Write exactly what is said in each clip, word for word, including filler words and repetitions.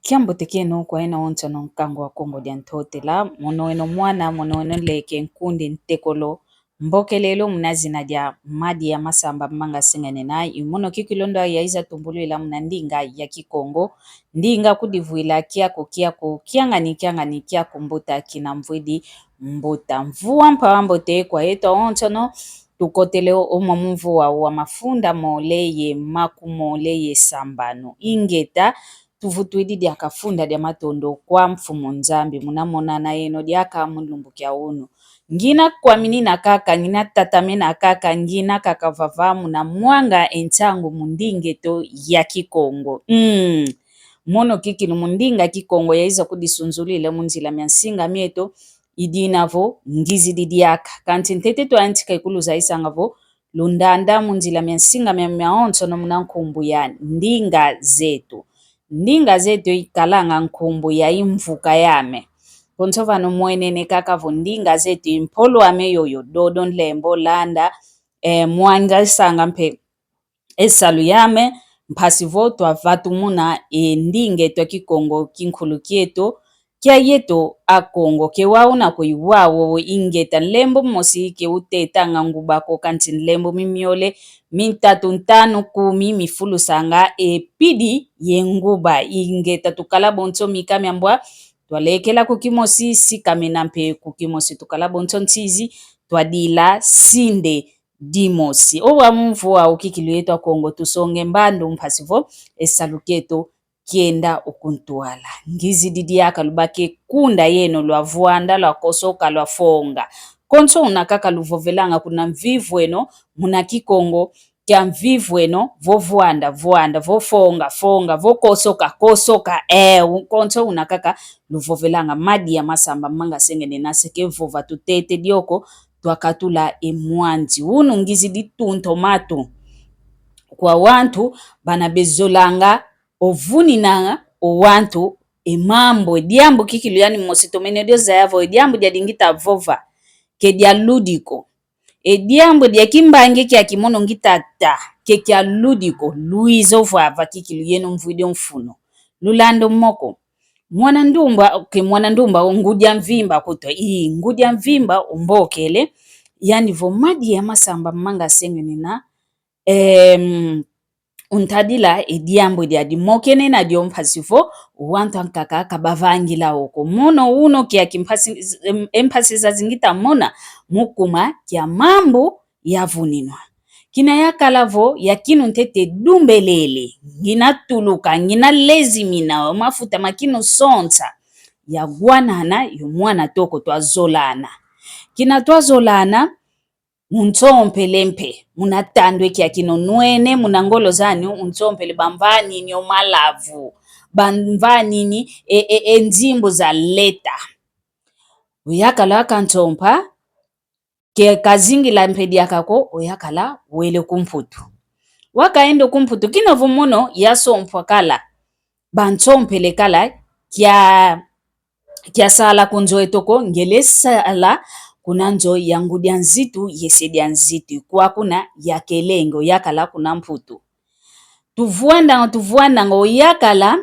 Kiambote kieno kwa yeno onsono nkangu wa Kongo dia Ntotela, mono weno mwana, mono weno nleke, nkundi, ntekolo, mbokelelo muna zina dia Madi ya Masamba Manga Sengenena, i mono kikilu ndo yaiza tumbulwila muna ndinga ya Kikongo, ndinga kudivwila kiaku, kiaku, kiangani, kiangani, kiaku mbuta, kina mvwidi mbuta. Mvua mpambote kwa yeto onsono, tukotele o mwa mvua wa mafunda mole ye makumole ye sambanu. Ingeta, tuvutwidi diaka funda dia matondo kwa Mfumu Nzambi, muna monana yeno diaka mu lumbu kia unu. Ngina kwaminina kaka, ngina tatamena kaka, ngina kaka vava muna mwanga e nsangu mu ndinga eto ya Kikongo. Mm. Mono kikilu mu ndinga Kikongo yaiza kudisunzulila mu nzila mia nsinga mieto, i dina vo ngizidi diaka. Kansi ntete twayantika ikuluzaisanga vo lundanda mu nzila mia nsinga mia, mia onsono muna nkumbu ya ndinga zeto. Ndinga zeto ikalanga nkumbu ya imvuka yame. Konso vano mwenene kaka vo ndinga zeto i mpolo ame yoyo, dodo, nlembo, landa, eh, mwanga, sanga mpe e salu yame, mpasi vo twavatumuna e ndinga eto a Kikongo kinkulu kieto, kia yeto Akongo. Ke wau una kwe wau, ingeta, nlembo mosi ke utetanga nguba ko, kansi nlembo mimiole, mintatu, ntanu, kumi mifulusanga e pidi ye nguba. Ingeta, tukala bonso mika mia mbwa, twalekela ku kimosi, sikamena mpe ku kimosi, tukala bonso nsizi, twadila sinde dimosi. O wa mvua ukikilu yeto Akongo, tusonge mbandu mpasi vo e salu kieto kienda o kuntwala. Ngizidi diaka, lubake kunda yeno, lwavwanda, lwakosoka, lwafonga. Konso una kaka luvovelanga kuna mvivu eno, muna Kikongo kia mvivu eno, vo vwanda, vwanda, vo fonga, fonga, vo kosoka, kosoka. Eh, u-, konso una kaka luvovelanga. Madi ya Masamba Manga Sengenena, se ke vova tutete dioko, twakatula e mwanzi. Unu ngizidi tunto matu kwa wantu bana bezolanga o vunina o wantu e mambu, e diambu kikilu, yani mosi tomene dio zaya vo e diambu diadi ngita vova ke dia ludi ko. E diambu dia kimbangi kiaki mono ngita ta ke kia ludi ko. Luiza o vava kikilu, yeno mvwidi o mfunu. Lulanda o moko. Mwana ndumba, ke mwana ndumba, o ngudi a mvimba kuto. Ii, ngudi a mvimba umbokele. Yani vo: Madi ya Masamba Manga Sengenena, em, untadila e diambu diadi. Mokene na dio mpasi vo o wantu ankaka kabavangila o ko. Mono uno kiaki mpasi, em, e mpasi zazi ngita mona mu kuma kia mambu yavuninwa. Kina yakala vo ya kinu ntete dumbelele, ngina tuluka, ngina lezimina, o mafuta ma kinu sonsa. Yagwanana yo mwana toko, twazolana. Kina twazolana, unsompele mpe, muna tandwe kia kinu nwene, muna ngolo zani, unsompele bamvanini o malavu, bamvanini e, e, e nzimbu za leta. Oyakala wakansompa, ke kazingila mpe diaka ko, oyakala wele ku Mputu. Wakaenda ku Mputu, kina vo mono yasompwa kala, bansompele kala kia, kia sala ku nzo eto ko, ngele sala kuna nzo ya ngudi a nzitu ye se dia nzitu, kwa kuna yakelenge, oyakala kuna Mputu. Tuvwandanga, tuvwandanga, oyakala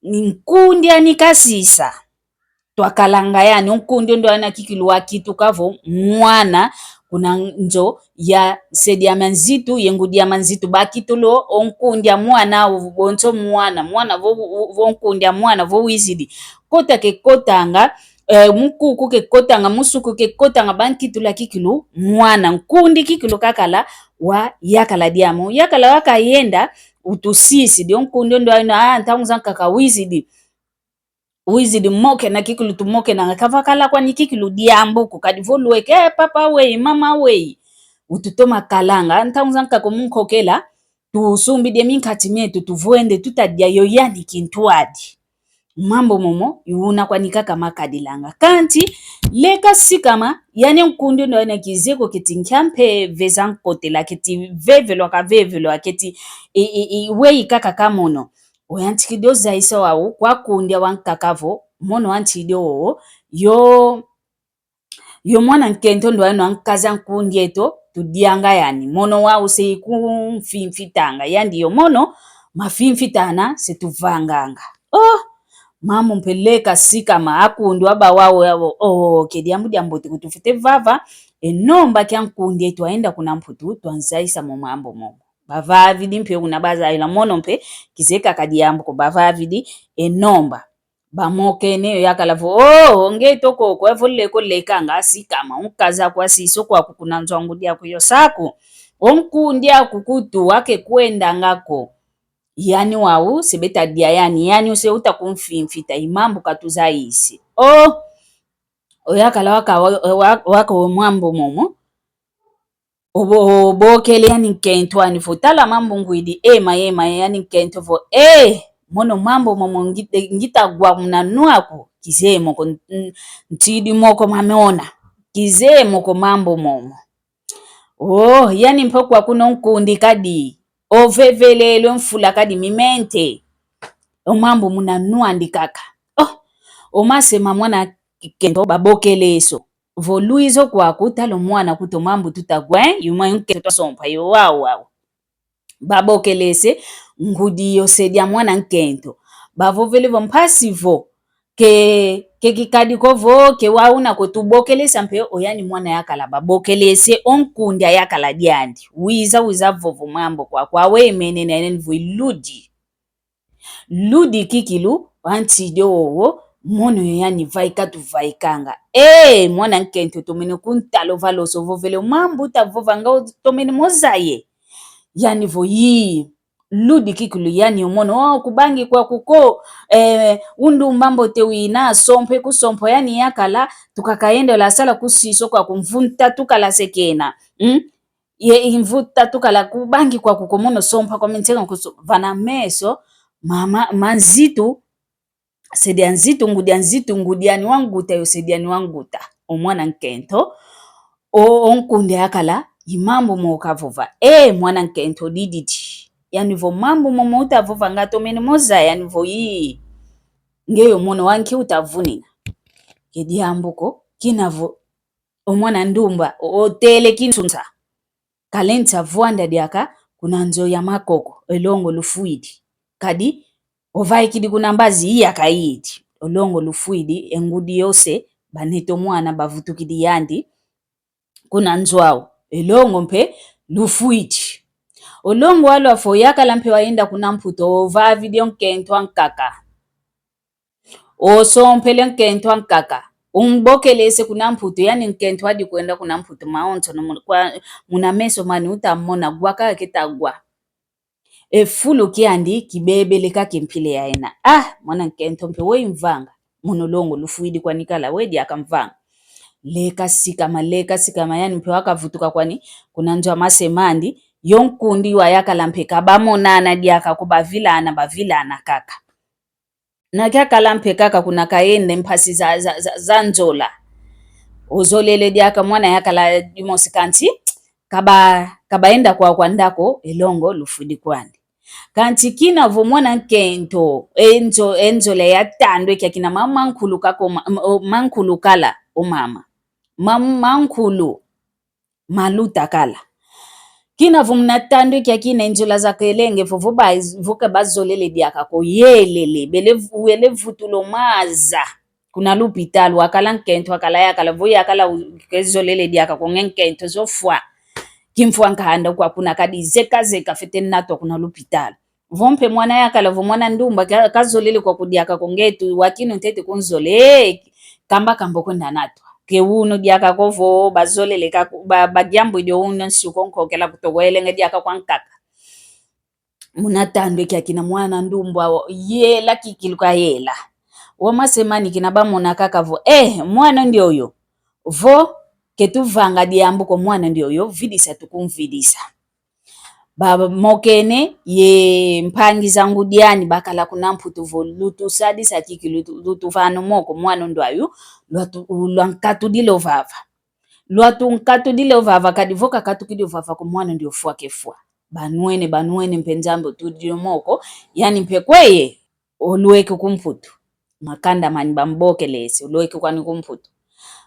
nkundi ani kasisa. Twakalanga yani, o nkundi ondo ana kikilu wakituka vo mwana, kuna nzo ya se dia manzitu ye ngudi a manzitu, bakitula o nkundi a mwana, o bonso mwana, mwana vo, vo, vo nkundi a mwana, vo wizidi. Kota ke kotanga, eh, mukuku ke kotanga, musuku ke kotanga, bankitula kikilu mwana, nkundi kikilu kakala, wayakala diame. Yakala wakayenda, utusisidi o nkundi ondo eno, ah, ntangu zankaka wizidi. Wizidi mokena kikilu tumokenanga, kavakala kwani kikilu diambu ko, kadi vo lweke, eh, papa weyi, mama weyi. Ututoma kalanga, ntangu zankaka o munkokela, tusumbidi e minkati mieto, tuvwende, tutadia yo yani kintwadi. Mambu momo, i una kwani kaka makadilanga. Kansi, leka sikama, yani nkundi ondo ena kize ko keti nkia mpeve zankotela, keti vevelwa kavevelwa, keti, i, i, i, weyi kaka kamono. Oyantikidi ozayisa wau kwa nkundi a wankaka vo, mono wantidi o, yo, yo mwana nkento ndo eno ankaza nkundi eto, tudianga yani. Mono wau se ikumfimfitanga, yandi yo mono, mafimfitana, se tuvanganga. Oh, Mambu mpe leka sikama, akundi wabawau yau, oh, ke diambu diambote kutufwete vava, e nomba kia nkundi eto ayenda kuna Mputu, twanzayisa mo mambu momo. Bavavidi mpe una bazayila mono mpe, kizeye kaka diambu ko, bavavidi e nomba. Bamokene yo yakala vo, oh, nge toko, kwevo leko lekanga sikama, unkaza kwa siso kwaku kuna nzo a ngudi aku yo saku. O nkundi aku kutu, wake kwendanga ko. Yani wau, se beta dia yani, yani use uta kumfimfita, i mambu katuzayisi. Oh, o yakala waka, wa-, wa-, waka o mambu momo. Obo-, obokele yani nkento ani vo tala mambu ngwidi, ema, ema, yani nkento vo, eh, mono mambu momo ngi-, ngita gwa muna nwa aku, kizeye mo ko n-, n-, ntidi mo ko mamona, kizeye mo ko mambu momo. Oh, yani mpe kwaku no nkundi kadi, ovevelele o mfula kadi mimente, o mambu muna nwa andi kaka. Oh, o mase ma mwana nkento babokele eso. Vo lwiza kwaku, tala o mwana kutu o mambu tuta gwa, eh? Yuma yo nkento twasompa yo, wau, wau. Babokelese ngudi yose dia mwana nkento. Bavovele vo mpasi vo, ke, ke kikadi ko vo, ke wau una ko, tubokelesa mpe o yani mwana yakala. Babokelese o nkundi a yakala diandi. Wiza, wiza vova o mambu kwaku, awemenene yani vo i ludi. Ludi kikilu, wa ntidi owowo, mono yo yani vaika tuvaikanga. Eh, mwana nkento, tomene kuntala o valoso, ovovele o mambu uta vova nga otomene mo zaye. Yani vo yii, ludi kikilu yani o mono, oh, kubangi kwaku ko, eh, undumba mbote wina, sompe kusompa yani yakala, tukaka yenda ola sala kusiso kwaku mvu ntatu kala se kena. Mm? Ye i mvu ntatu kala kubangi kwaku ko mono sompa kwa minsenga kuso-, vana meso, mama, ma nzitu, se dia nzitu, ngudi a nzitu, ngudi ani wa nguta yo, se dia ani wa nguta. O mwana nkento, o, o nkundi a yakala, i mambu mo kavova. Eh, mwana nkento dididi. Yani vo mambu momo uta vova nga tomene mo zaya, yani vo yii. Nge yo mono wa nki uta vunina. Ke diambu ko, kina vo o mwana ndumba, o-, otele kinsunsa. Kalenda vwanda diaka kuna nzo ya makoko, e longo lufwidi. Kadi, ovaikidi kuna mbazi iya kayidi. O longo lufwidi, e ngudi yose, banete o mwana bavutukidi yandi, kuna nzo au. E longo mpe lufwidi. O longo alwafwa o yakala mpe wayenda kuna Mputu, ovavidi o nkento ankaka. Osompele nkento ankaka. Umbokelese kuna Mputu, yani nkento adi kwenda kuna Mputu, mawonso no mu-, kwa, muna meso mani uta mona gwa kaka keta gwa. E fulu kiandi kibebele kaka e mpila ya ena. Ah, mwana nkento mpe we mvanga. Mono longo lufwidi kwani kala we diaka mvanga. Leka sikama, leka sikama, yani mpe wakavutuka kwani, kuna nzo a mase mandi, yo nkundi wa yakala mpe kabamonana diaka ko bavilana, bavilana kaka. Na kiakala mpe kaka kuna kayenda mpasi za, za, za, za nzola. Ozolele diaka mwana yakala dimosi kansi, kaba, kabayenda kwa, kwa ndako, e longo lufwidi kwandi. Kansi kina vo mwana nkento, e nzo-, e nzola ya tandu e kiakina ma-, mankulu kaka o ma-, m-, o mankulu kala o mama. Ma-, mankulu. Maluta kala. Kina vo muna tandu e kiakina e nzola za kelenge vo, vo ba-, vo ke bazolele diaka ko yelele, bele vu-, wele vutula o maza. Kuna lupitalu, wakala nkento, wakala yakala, vo yakala u-, ke zolele diaka ko nge nkento, zofwa. Kimfwa nkanda kwa kuna kadi zeka zeka fwete natwa kuna lupitalu. Vo mpe mwana yakala, vo mwana ndumba, ka-, kazolele kwaku diaka ko nge tu, wakinu ntete kunzole, eh, kamba kamba kwenda natwa. Ke unu diaka ko vo, bazolele ka ku-, ba-, badiambwidi o unu nsuko nkokela kutowelenge diaka kwankaka. Muna tandu e kiakina mwana ndumba wo, yela kikilu kayela. Wa mase mani kina bamona kaka vo, eh, mwana ndioyo. Vo, ke tuvanga diambu ko mwana ndioyo, vidisa tukumvidisa. Bamokene ye mpangi za ngudi ani bakala kuna Mputu vo lutusadisa kiki lutu-, lutuvana o moko mwana ndwayu, lwatu-, lwankatudila o vava. Lwatunkatudila o vava kadi vo kakatukidi o vava ko mwana ndio fwa ke fwa. Banwene, banwene mpe Nzambi otudidi o moko, yani mpe kweye, olweke ku Mputu. Makanda mani bambokelese, olweke kwani ku Mputu.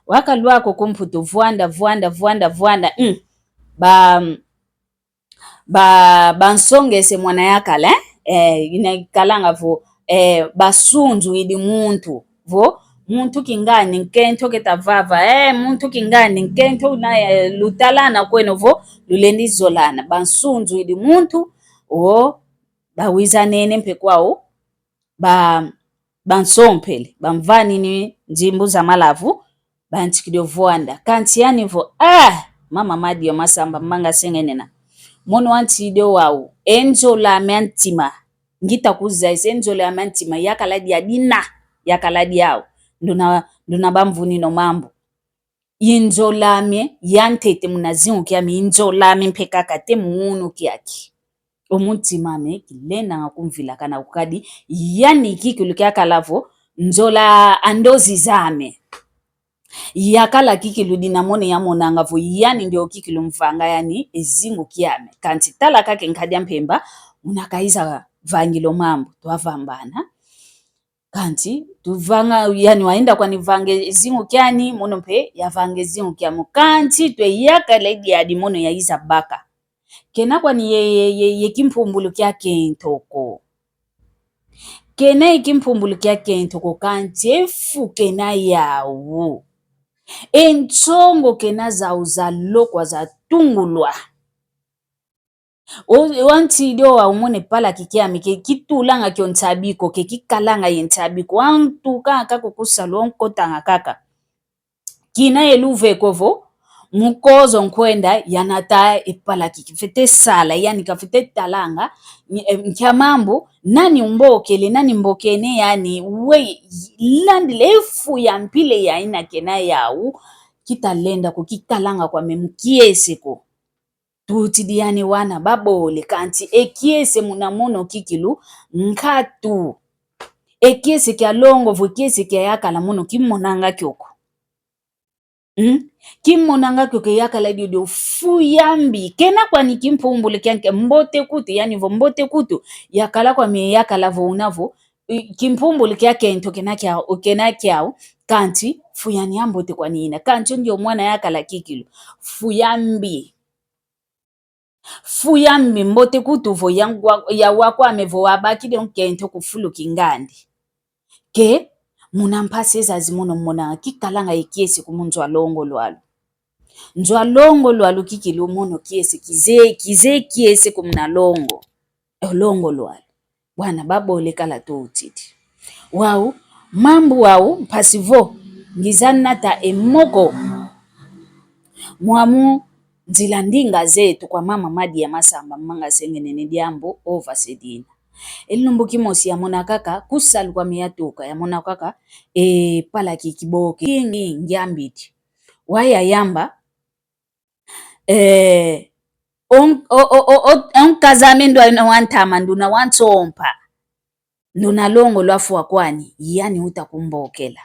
Wakalwaka ku Mputu, vwanda, vwanda, vwanda, vwanda, mm. Ba, ba, bansongese mwana yakala, eh? Eh, ina ikalanga vo, eh, basunzuidi muntu. Vo, muntu kingandi nkento keta vava, eh, muntu kingandi nkento una, eh, lutalana kweno vo, lulendi zolana. Bansunzuidi muntu, o, bawiza nene mpe kwau, ba, bansompele, bamvanini nzimbu za malavu, bantikidi o vwanda. Kanti yani vo, ah, mama Madia Masamba, manga sengenena. Mono wantidi o wau, e nzola ame a ntima. Ngita kuzaisa e nzola ame a ntima, yakala dia dina, yakala diau. Nduna, nduna bamvunino mambu. I nzola ame, yantete muna zingu kiame, i nzola ame mpe kaka te mu unu kiaki. O mu ntima ame, kilendanga kumvilakana ko kadi, yani kikilu kiakala vo, nzola a ndozi zame. Yakala kikilu dina mono yamonanga vo yani ndio kikilu mvanga yani e zingu kiame. Kanti tala kaka e nkadi a mpemba, muna kaiza vangila o mambu, twavambana. Kanti, tuvanga, yani waenda kwani vanga e zingu kiani, mono mpe yavanga e zingu kiame. Kanti, twe yakala e diadi mono yaiza baka. Kena kwani ye, ye, ye, ye kimpumbulu kia kento ko. Kena ye kimpumbulu kia kento ko kanti e fu kena yau. E nsongo kena zau za lokwa za tungulwa. O, wantidi o wau mono e palaki kiame ke kitulanga kio nsabi ko, ke kikalanga ye nsabi ko. Wantukanga kaka kusalu, wankotanga kaka. Kina ye luve ko vo, mu kozo nkwenda, yanata e palaki, kifwete sala, yani kafwete talanga, ni, eh, nkia mambu, nani umbokele, nani mbokene, yani, we, landila e fu ya mpila ya ina kena yau, kita lenda ko, kikalanga kwame mu kiese ko. Tutidi yani wana babole, kanti e kiese muna mono kikilu nkatu. E kiese kia longo vo kiese kia yakala mono kimonanga kio ko. Hmm? Kimonanga kio ke yakala diodio fu ya mbi. Kena kwani kimpumbulu kia nke-, mbote kutu, yani vo mbote kutu, yakala kwame yakala vo una vo, i, kimpumbulu kia kento kena kiau, kena kiau, kanti fu yani ya mbote kwani ina. Kanti o ndio mwana yakala kikilu. Fu ya mbi. Fu ya mbi mbote kutu vo ya ngwa-, ya wa kwame vo wabakidi o nkento ku fulu kingandi. Ke, muna mpasi zazi mono mona kikalanga ye kiese ku mu nzo a longo lwalu. Nzo a longo lwalu kikilu mono kiese kize, kize kiese ku muna longo. E longo lwalu. Bwana babole kala tutidi. Wau, mambu wau, mpasi vo, ngiza nata e moko. Mwamu nzila ndinga zetu kwa mama Madia Masamba, manga sengenene diambu, ova sedina. E lumbu kimosi yamona kaka, kusalu kwame yatuka, yamona kaka, e palaki kiboke, kingi, ngiambidi. Waya yamba, Eh, o n-, o, o, o, o, o nkaza ame nduna wantama, nduna wansompa. Nduna longo lwafwa kwani, yani uta kumbokela.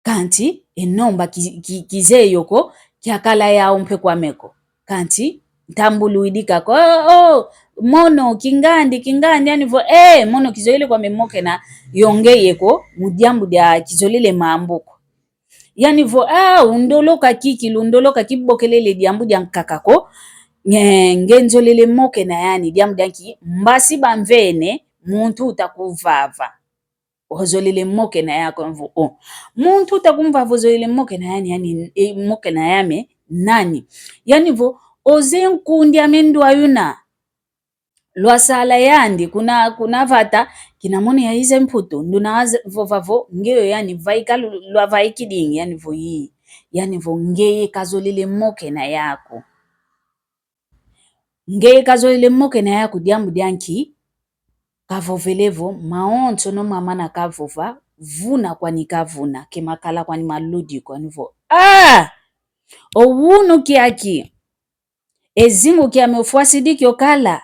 Kanti, e nomba ki, ki, kize yo ko, kiakala yau mpe kwame ko. Kanti, ntambuluidi kaka, oh, oh, mono, kingandi, kingandi, yani vo, eh, mono kizoele kwame mokena yo ngeye ko, mu diambu dia kizolele mambu ko. Yani vo, ah, undoloka kikilu, undoloka kibokelele diambu diankaka ko, nge, nge nzolele mokena yani, diambu dianki, mbasi bamvene, muntu uta kuvava. Ozolele mokena yako, vo, oh. Muntu uta kumvava ozolele mokena yani, yani, eh, mokena yame, nani? Yani vo, oze nkundi ame ndwa yuna. Lwasala yandi, kuna, kuna vata, kina mono yaize Mputu, nduna vova vo, ngeyo yani vaika lu-, lwavaikidingi, yani vo yi, yani vo ngeye kazolele mokena yako. Ngeye kazolele mokena yako diambu dianki, kavovele vo, mawonso no mamana kavova, vuna kwani kavuna, ke makala kwani maludi kwani vo. Ah! O unu kiaki. E zingu kiame ofwasidi kio kala.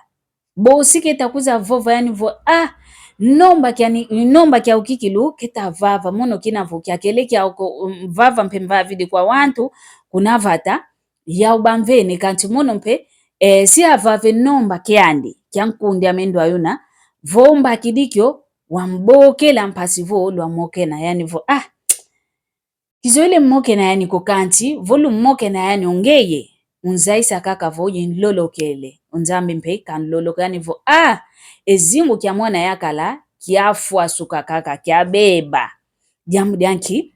Bosi keta kuza vova yani vo, ah, nomba kiani, nomba kiau kikilu, keta vava, mono kina vo kiakele kiau ko, um, vava mpe mvavidi kwa wantu, kuna vata, yau bamvene, kanti mono mpe, eh, si avave nomba kiandi, kia nkundi ame ndwa yuna, vo mbakidi kio, wambokela mpasi vo, lwamokena, yani vo, ah, kizoele mokena yani ko kanti, vo lumokena yani ongeye, unzaisa kaka vo yinlolokele, o Nzambi mpe kanloloka yani vo, ah, e zingu kia mwana yakala, kiafwasuka kaka, kiabeba. Diambu dia nki?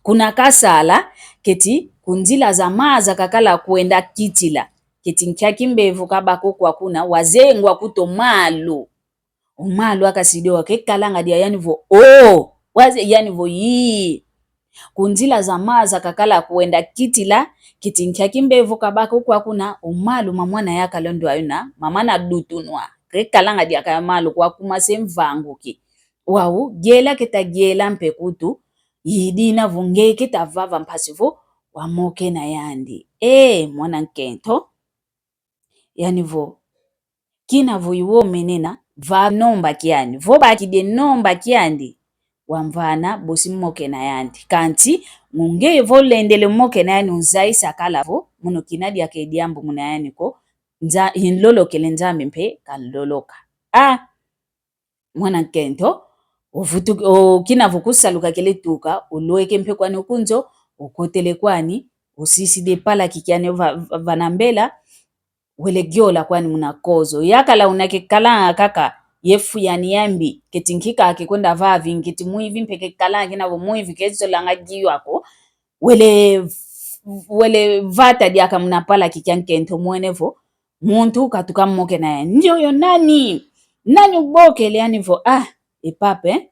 Kuna kasala, keti ku nzila za maza kakala kwenda kitila. Keti nkia kimbevo kabako kwa kuna, wazengwa kuto malu. O malu aka sidi o wa kekalanga dia yani vo o, waze yani vo yi. Ku nzila za maza kakala kwenda kitila, keti nkia kimbevo kabako kwa kuna, o malu ma mwana yakala ndwayu na, mamana dutunwa. Kekalanga diaka ya malu kwa kuma se mvanguki. Wau, giela keta giela mpe kutu, yidina vo nge keta vava mpasi vo, wamokena yandi. E, mwana nkento. Yani vo, kina vo iwo menena, va nomba kiani. Vo bakidi nomba kiandi, wamvana, bosi mokena yandi. Kanti, ngunge vo lendele mokena yani unzayisa kala vo, mono kina diaka e diambu muna yani ko, nza, inlolokele Nzambi mpe kanloloka. A, mwana nkento, ovutu, o, kina vo kusaluka kele tuka, olweke mpe kwani o ku nzo, okotele kwani, osisidi e palaki kiani va, va, vana mbela, wele giola kwani muna kozo. Yakala una kekalanga kaka ye fu yani yambi, keti nki kake kwenda vavi, nketi mwivi mpe kekalanga kina vo mwivi kezolanga giwa ko, wele, wele vata diaka muna palaki kia nkento mwene vo, muntu katuka mokena ya. Ndioyo nani? Nani ubokele yani vo, a, e papa, e?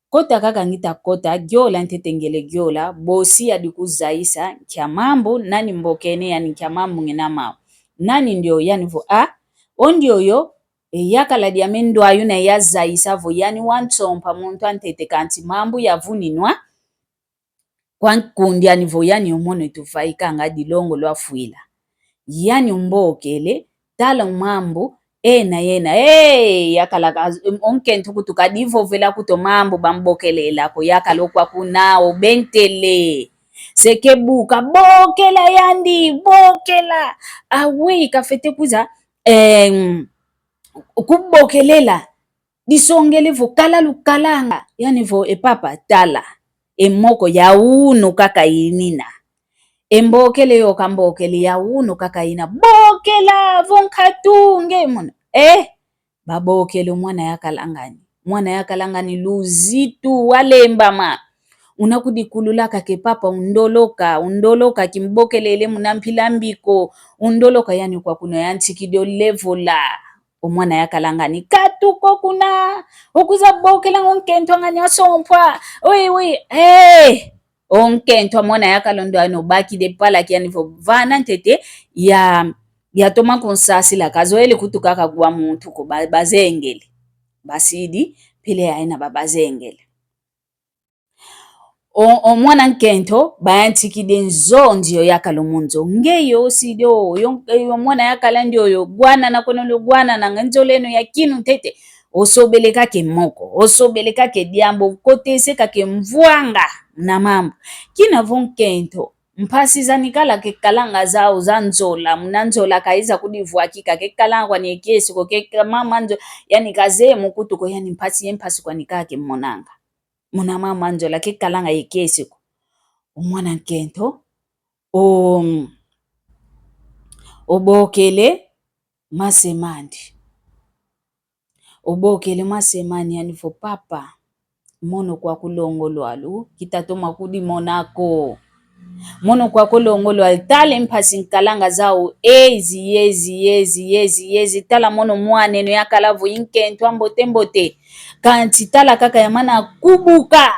Kota kaka ngita kota, giola ntete ngele giola, bosi yadi kuzayisa, nkia mambu, nani mbokene yani nkia mambu ngina mau. Nani ndioyo yani vo, a, o ndioyo, e yakala diame ndwayu na yazayisa vo yani wansompa muntu a ntete kanti mambu yavuninwa, kwa nkundi yani vo yani omono etuvaikanga dilongo lwafwila. Yani umbokele, tala o mambu, ena, ena, e, yakala ka, o nkento kutu kadivovela kutu o mambu bambokelela ko yakala o kwa kuna obentele. Se kebuka, bokela yandi, bokela. Awe, kafete kwiza, em, kubokelela. Disongele vo kala lukalanga, yani vo e papa tala, e moko ya unu kaka inina. E mbokele yo kambokele ya unu kaka ina, bokela vo nkatu nge mono. Eh, babokele mwana yakalangani. Mwana yakalangani luzitu walembama. Una kudikulula kaka e papa undoloka, undoloka kimbokelele muna mpila mbi ko, undoloka yani kwa kuna yantikidi olevola. O mwana yakalangani, katuka o kuna, okwiza bokela o nkento angani asompwa. Oi, oi, eh! O nkento a mwana yakalondwa ano bakidi e palaki yani vo vana ntete ya, yatoma kunsasila, kazoele kutuka kagwa muntu ko, ba, bazengele. Basidi, pele yaina ba, bazengele. O, o mwana nkento, bayantikidi nzonzi yo yakala o mu nzo. Nge yo sidi o, yo, yo mwana yakala ndioyo, gwanana kono lo gwanananga, nzoleno ya kinu ntete. Osobele kaka e moko, osobele kaka e diambu, kotese kaka e mvwanga, muna mambu. Kina vo nkento, mpasi zanikala kekalanga zau za nzola, muna nzola kaiza kudivwakika, kekalanga kwani e kiese ko, keka mama nzo, yani kazeye mukutu ko, yani mpasi ye mpasi kwani kaka kemonanga. Muna mama nzola kekalanga ye kiese ko. O mwana nkento, o, obokele mase mandi. Obokele mase mandi yani vo papa, mono kwa kulongolwa lu, kitatoma kudimona ko. Mono kwa kulongolwa lu, tala e mpasi nkalanga zau, ezi, ezi, ezi, ezi, ezi, tala mono mwaneno yakala vo i nkento a mbote mbote. Kanti tala kaka yamana kubuka.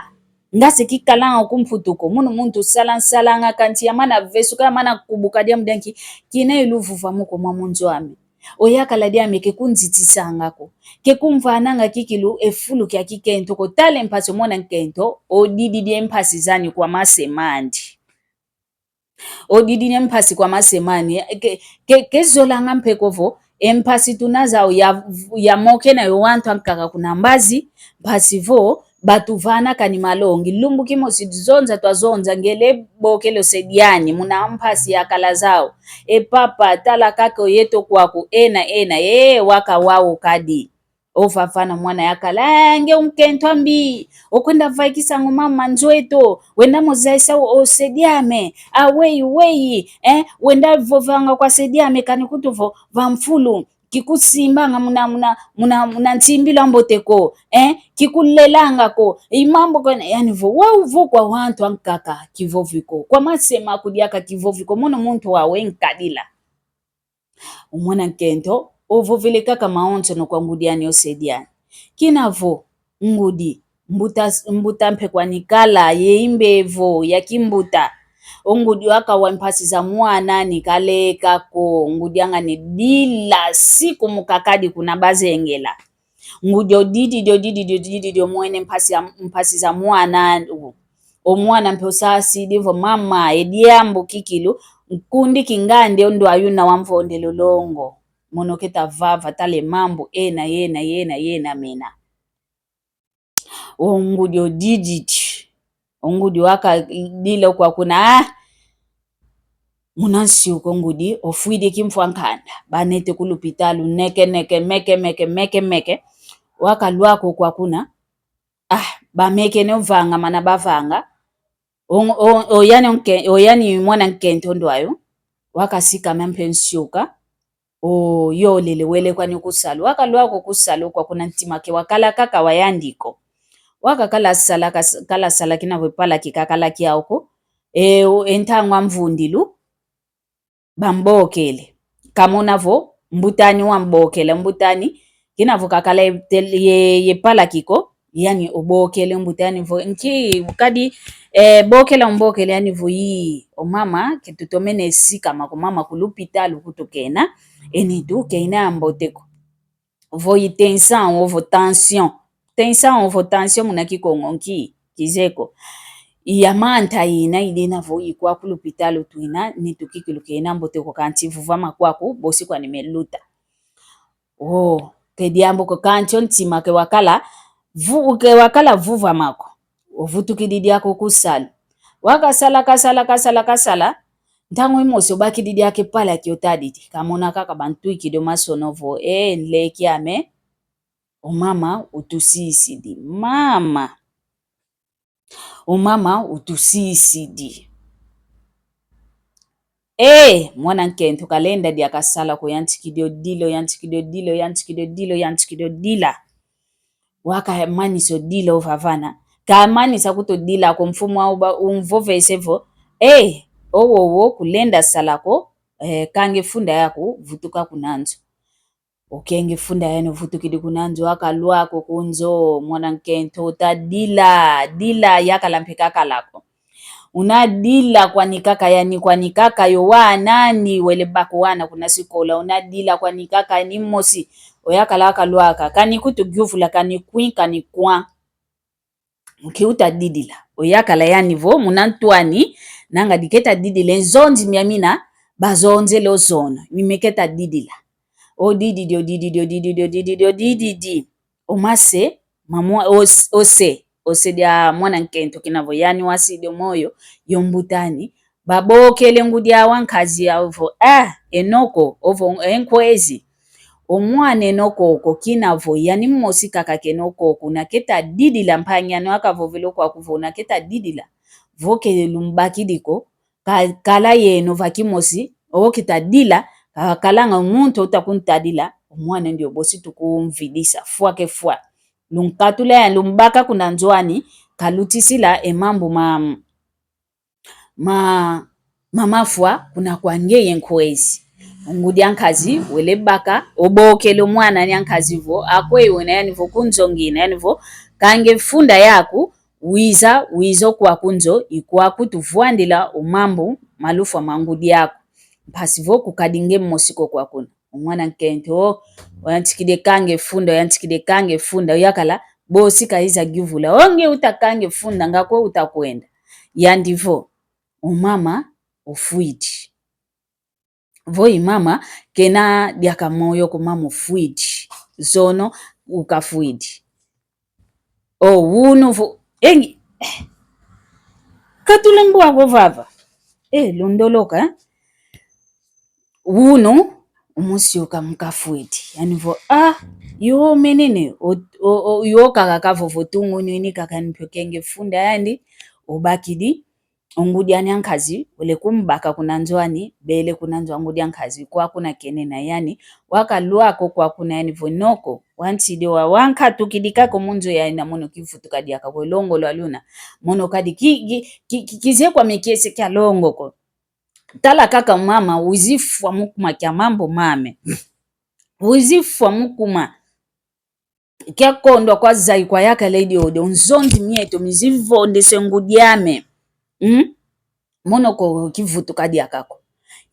Nga se kikalanga ku Mputu ko, mono muntu sala nsalanga kanti yamana vesuka, yamana kubuka diambu dia nki, kina ye luvuvamu ko mwa mu nzo ame. O yakala diame ke kunzitisanga ko, ke kumvananga kikilu e fulu kia kikento ko, tala e mpasi o mwana nkento, odididi e mpasi zani kwa mase mandi. Odididi e mpasi kwa mase mandi, ke, ke, kezolanga mpe ko vo, e mpasi tuna zau ya, yamokena yo wantu ankaka kuna mbazi, mpasi vo, batuvana kani malongi. Lumbu kimosi zonza twazonza ngele bokele o se diani, muna mpasi yakala zau. E papa, tala kaka o yeto kwaku, ena, ena, ee, waka wau kadi. Ovavana mwana yakala, ah, nge o nkento a mbi, okwenda vaikisa ngo mama nzo eto, wenda mo zaisa o, o se diame, ah, weyi, weyi, eh, wenda vovanga kwa se diame kani kutu vo, va mfulu, kikusimbanga muna, muna, muna, muna nsimbilo ambote ko, eh, kikulelanga ko, i mambu ko, yani vo, wau vo kwa wantu ankaka kivovi ko, kwa mase maku diaka kivovi ko, mono muntu wawe nkadila. O mwana nkento, ovovele kaka mawonsono kwa ngudi ani o se diani. Kina vo, ngudi, mbuta, mbuta mpe kwanikala, ye i mbevo ya kimbuta. O ngudi wakawa mpasi za mwana ani kaleka ko, ngudi angani dila siku mukakadi kuna bazengela. Ngudi odidi, odidi, odidi, omwene mpasi ya, mpasi za mwana. O mwana mpe osasidi vo, mama, e diambu kikilu, nkundi kingandi o ndwayu una wamvondele longo. Mono keta vava, tala e mambu ena, yena, yena, yena mena. O ngudi odididi. O ngudi wakadila kwa kuna, ah! Muna nsiuka o ngudi ofwidi kimfwa nkanda. Banete ku lupitalu, neke, neke, meke, meke, meke, meke. Wakalwako kwa kuna. Ah, bamekene ovanga, mana bavanga. O, o, o yani nke-, o yani mwana nkento ndwayo. Wakasikama mpe nsiuka. Oyolele wele kwani ku salu. Wakalwako ku salu kwa kuna, ntima ke wakala kaka wa yandi ko. Wakakala sala kas-, kala sala kina vo e palaki kakala kiau ko. E, o, e ntangu amvundilu, bambokele. Kamona vo mbuta ani wambokele, mbuta ani, kina vo kakala ye, ye, ye palaki ko, yani obokele mbuta ani vo, nki, kadi, eh, bokela umbokele yani vo, ii, o mama, ke tutomene sikama ko, mama, ku lupitalu kutu kena, e nitu kena ambote ko. Vo i tension, ovo tension. Tension, ovo tension muna Kikongo nki, kizeye ko. I amanta ina, idina vo i kwa ku lupitalu twina, nitu kikilu kena ambote ko, kanti vuvama kwaku, bosi kwani meluta. Oh, ke diambu ko, kanti o ntima ke wakala, vu-, ke wakala vuvama ko. Ovutukidi diaka ku salu. Wakasala, kasala, kasala, kasala. Ntangu imosi obakidi diaka e palaki otadidi. Kamona kaka bantwikidi o masono vo, eh, nleki ame. O mama utusisidi. Mama. O mama utusisidi. Eh, mwana nkento kalenda diaka sala ko, yantikidi odila, yantikidi odila, yantikidi odila, yantikidi odila. Wakamanisa odila ovavana. Kamanisa kutu odila ko, mfumu au ba umvovese vo, eh, owowo kulenda sala ko, eh, kanga e funda yaku, vutuka kuna nzo. Okenge funda yani ovutukidi kuna nzo, wakalwako ku nzo, mwana nkento, otadila, dila, yakala mpe kakala ko. Unadila kwani kaka yani, kwani kaka yo wa nani wele baka o wana kuna sikola, unadila kwani kaka yani mosi, oyakala wakalwaka, kani kutu gyuvula, kani kwi, kani kwa. Nki utadidila? Oyakala yani vo, muna ntu ani, nanga diketa didila, e nzonzi miamina, bazonzele o zono, mi meketa didila. Odididi, odididi, odididi, odididi, odididi. O mase, mamwa, os-, ose, ose dia mwana nkento kina vo yani wasidi o moyo, yo mbuta ani, babokele ngudi awa nkazi yau vo, ah, e noko, ovo, e nkwezi. O mwana e noko ko kina vo, yani mosi kaka kena o koko, una keta didila, mpangi ani wakavovele o kwaku vo una keta didila. Vo ke lumbakidi ko, ka-, kala yeno va kimosi, o keta dila, kakalanga muntu uta kuntadila, o mwana ndio bosi tukumvidisa, fwa ke fwa. Lunkatula yani lumbaka kuna nzo ani, kalutisila e mambu ma, ma, ma mafwa kuna kwa ngeye nkwezi. Ngudi a nkazi wele baka, obokele o mwana ani a nkazi vo, akweyi wena yani vo ku nzo ngina, yani vo, kanga e funda yaku, wiza, wiza o kwaku nzo, i kwaku tuvwandila o mambu ma lufwa ma ngudi aku. Mpasi vo kukadi nge mosi ko kwakuna. O mwana nkento, o, oyantikidi kanga e funda, oyantikidi kanga e funda, oyakala, bosi kayiza gyuvula. O nge uta kanga e funda, nga kwe uta kwenda? Yandi vo, o mama ofwidi. Vo i mama, kena diaka moyo ko, mama ofwidi. Zono, ukafwidi. O, unu vo, engi, eh, katula mbwa ko vava. Eh, londoloka, eh. Unu, umusi uka mukafwidi. Yani vo, ah, yo menene, o, o, o, yo kaka kavovo tungunwini kaka ni mpio kenge funda yandi, obakidi, o ngudi ani a nkazi, wele kumbaka kuna nzo ani, bele kuna nzo a ngudi a nkazi, kwa kuna kenena yani, wakalwako kwa kuna yani vo noko, wantidi wa, wankatukidi kaka mu nzo yani na mono kivutuka diaka ko, e longo lwa luna, mono kadi ki, ki, ki, ki, kize kwame kiese kia longo ko. Tala kaka mama, wizi fwa mu kuma kia mambu mame. Wizi fwa mu kuma kia kondwa kwa zayi kwa yakala e diodio, nzonzi mieto mizi vondese ngudi ame. Mm? Mono ko kivutuka diaka ko.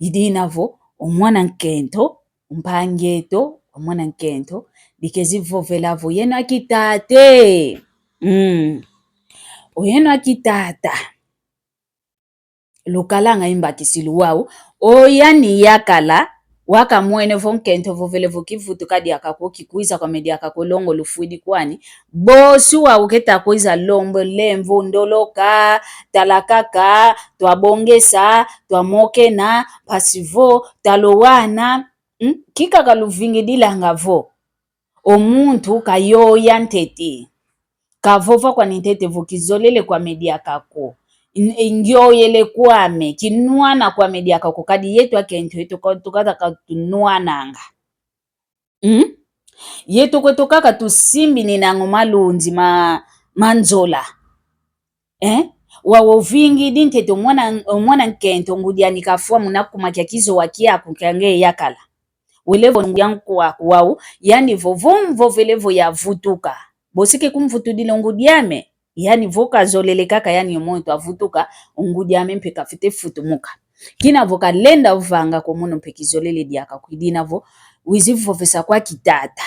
I dina vo, o mwana nkento, mpangi eto, o mwana nkento, dikezi vovela vo, yeno a kitata e. Mm. O yeno a kitata. Lukalanga i mbakisilu wau, o yani yakala, wakamwene vo nkento vovele vo kivutuka diaka ko, kikwiza kwame diaka ko, longo lufwidi kwani, bosi wau keta kwiza lombo, lemvo, ndoloka, tala kaka, twabongesa, twamokena, mpasi vo, talowana, mm? Kikaka luvingidilanga vo. O muntu kayoya ntete. Kavova kwani ntete vo kizolele kwame diaka ko. N-, ngioyele kwame, kinwana kwame diaka ko, kadi yeto akento, yeto ka-, tukataka tunwananga. Mm? Yeto kweto kaka tusimbininanga o malunzi ma, ma nzola. Eh? Wau ovingidi ntete o mwana, o mwana nkento ngudi ani kafwa muna kuma kia kizowa kiaku kia nge yakala. Wele vo ngudi a nkwaku wau, yani vo, vo mvovele vo yavutuka. Bosi ke kumvutudila o ngudi ame, yani vo kazolele kaka yani o muntu avutuka, o ngudi ame mpe kafwete futumuka. Kina vo kalenda vanga ko mono mpe kizolele diaka ko, i dina vo, wizi vovesa kwa kitata.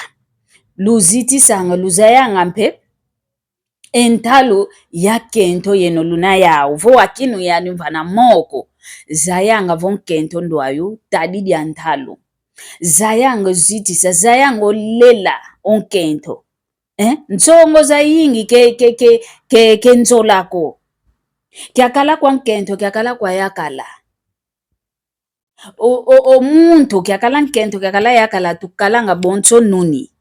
Luzitisanga, luzayanga mpe, e ntalu ya kento yeno luna yau, vo wakinu yani vana moko, zayanga vo nkento ndwayu, tadidi a ntalu. Zayanga zitisa, zayanga olela o nkento. Eh? Nsongo zayingi ke, ke, ke, ke, ke nzola ko. Kiakala kwa nkento, kiakala kwa yakala. O, o, o muntu kiakala nkento, kiakala yakala, tukalanga bonso nuni.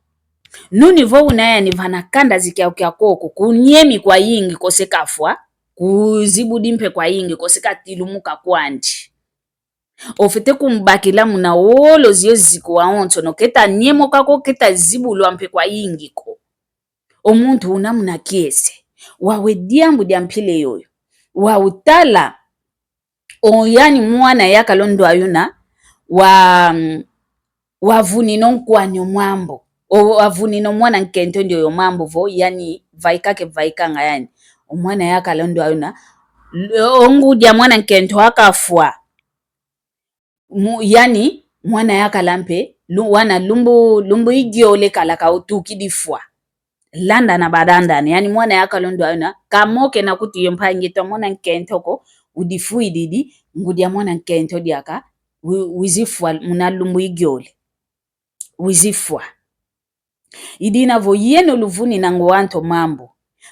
Nuni vo una yani vana kanda zi kiau kia koko, kunyemi kwayingi ko se kafwa, kuzibudi mpe kwayingi ko se katilumuka kwandi. Ofwete kumbakila muna wolo zio zikuwa onso, no keta nyemoka ko, keta zibulwa mpe kwayingi ko. O muntu una muna kiese. Wau e diambu dia mpila yoyo. Wau tala, o yani mwana yakala o ndwayu una, wa, mm, wavunina o nkwani o mambu. O, wavunina o mwana nkento ndioyo mambu vo, yani vaika ke vaikanga yani. O mwana yakala o ndwayu una, l-, o ngudi a mwana nkento akafwa. Mu-, yani, mwana yakala mpe, lu-, wana lumbu, lumbu igiole kala kautukidi fwa. Landana balandana, yani mwana yakala o ndwayu una, kamokena kuti yo mpangi eto a mwana nkento ko, udifwididi, ngudi a mwana nkento diaka, wi-, wizi fwa muna lumbu igiole. Wizi fwa. I dina vo yeno luvuninanga o wantu o mambu.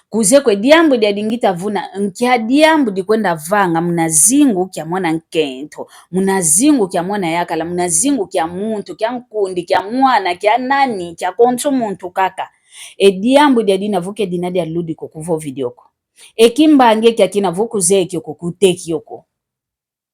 Kuze kwe diambu diadi ngita vuna, nkia diambu dikwenda vanga muna zingu kia mwana nkento, muna zingu kia mwana yakala, muna zingu kia muntu, kia nkundi, kia mwana, kia nani, kia konso muntu kaka. E diambu diadi na vo ke dina dia ludi ko, kuvovidi oko. E kimbangi kia kina vo kuzeye kio ko, kuteki oko.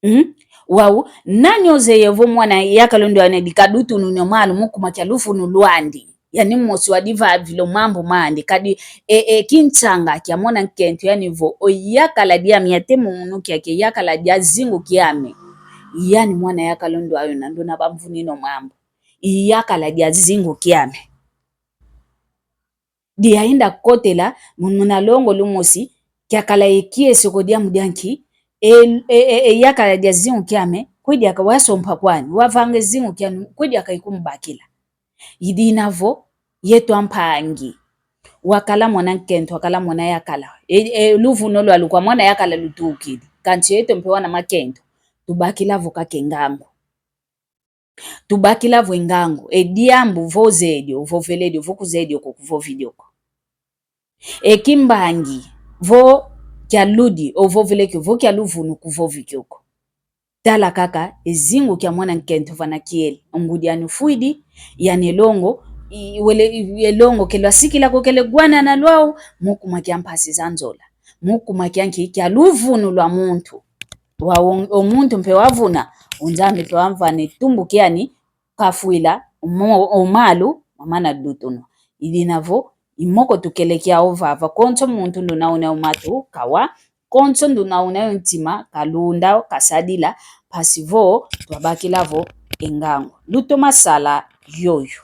Mm? Wau, nani ozeye vo mwana yakala o ndwayu una dikadi utununa o malu mu kuma kia luvunu lwandi? Yani mosi wadivavila o mambu mandi, kadi e, e, kinsanga kia mwana nkento yani vo, o yakala diame yatema o munu kiaki, yakala dia zingu kiame. Yani mwana yakala o ndwayu una nduna bamvunina o mambu. I yakala dia zingu kiame. Diayenda kotela mu-, muna longo lumosi, kiakala e kiese ko diambu dia nki, e, e, e, e yakala dia zingu kiame, kwe diaka wasompa kwani, wavanga e zingu kiani, kwe diaka ikumbakila. I dina vo, yeto ampangi. Wakala mwana nkento, wakala mwana yakala. E, e, luvunu lwalu kwa mwana yakala lutukidi. Kansi yeto mpe wana makento. Tubakila vo kaka e ngangu. Tubakila vo e ngangu, e diambu vo zeye dio, vo vele dio, vo kuzeye dio ko, kuvovidi oko. E kimbangi, vo kia ludi, ovovele kio, vo kia luvunu, kuvovi kio ko. Tala kaka, e zingu kia mwana nkento vana kiele, o ngudi ani ufwidi, yani e longo, i, wele, i, e longo ke lwasikila ko kele gwanana lwau, mu kuma kia mpasi za nzola. mu kuma kianki kia luvunu lwa muntu. Wa o, o muntu mpe wavuna, o Nzambi mpe wamvana e tumbu kiani, kafwila o mo-, o malu mamana lutunwa. I dina vo, i moko tukele kiau vava, konso muntu nduna una o matu kawa, konso nduna una o ntima kalunda, kasadila, mpasi vo twabakila vo e ngangu. Lutoma sala yoyo.